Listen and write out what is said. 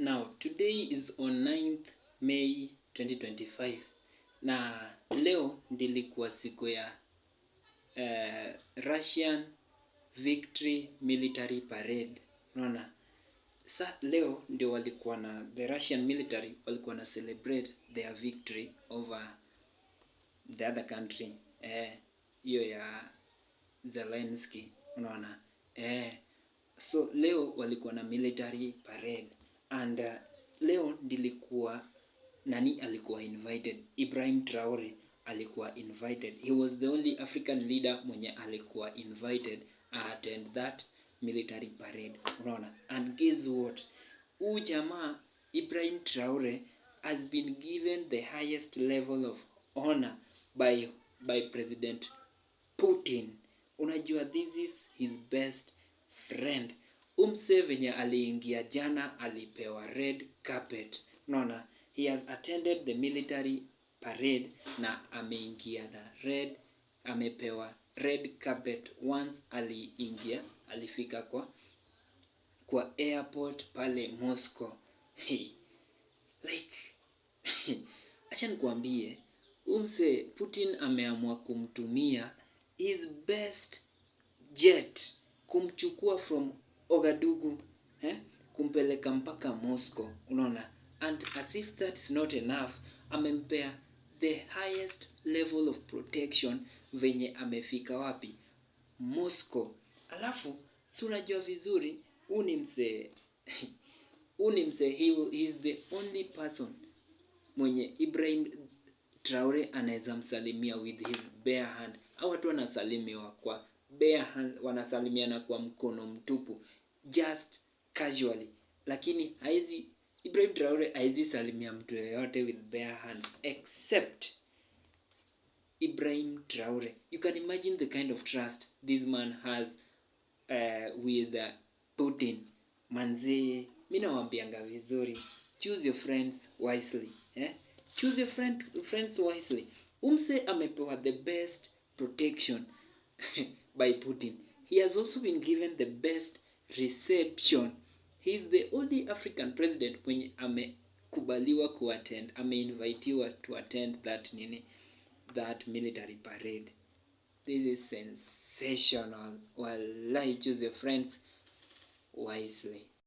Now, today is on 9th May 2025. Na leo ndilikuwa siku ya Russian Victory Military Parade. Unaona? Sa leo ndio walikuwa na the Russian military walikuwa na celebrate their victory over the other country, hiyo ya Zelensky, unaona? So leo walikuwa na military parade and leo ndilikuwa nani alikuwa invited? Ibrahim Traore alikuwa invited. He was the only African leader mwenye alikuwa invited attend that military parade, unaona? And guess what? Huu jamaa Ibrahim Traore has been given the highest level of honor by President Putin. Unajua this is his best friend. Umse venye aliingia jana alipewa red carpet. Unaona, he has attended the military parade na ameingia na red, amepewa red carpet once aliingia, alifika kwa airport pale Moscow. Hey, like, acha nikuambie, umse Putin ameamua kumtumia his best jet kumchukua from Ouagadougou, kumpeleka mpaka Moscow, unaona? And as if that's not enough, amempea the highest level of protection venye amefika wapi? Moscow. Alafu si unajua vizuri huu ni msee, he is the only person mwenye Ibrahim Traore anaweza msalimia with his bare hand. Au watu wanasalimiwa kwa bare hand, wanasalimiana kwa mkono mtupu just casually, lakini haezi, Ibrahim Traore haezi salimia mtu yeyote with bare hands except Ibrahim Traore. You can imagine the kind of trust this man has with Putin. Manzee, mi nawambianga vizuri, choose your friends wisely, eh? Choose your friends wisely. Umse amepewa the best protection by Putin. He has also been given the best reception. He is the only African president mwenye amekubaliwa kuattend, ameinvitiwa to attend that nini, that military parade. This is sensational. Wallahi, choose your friends wisely.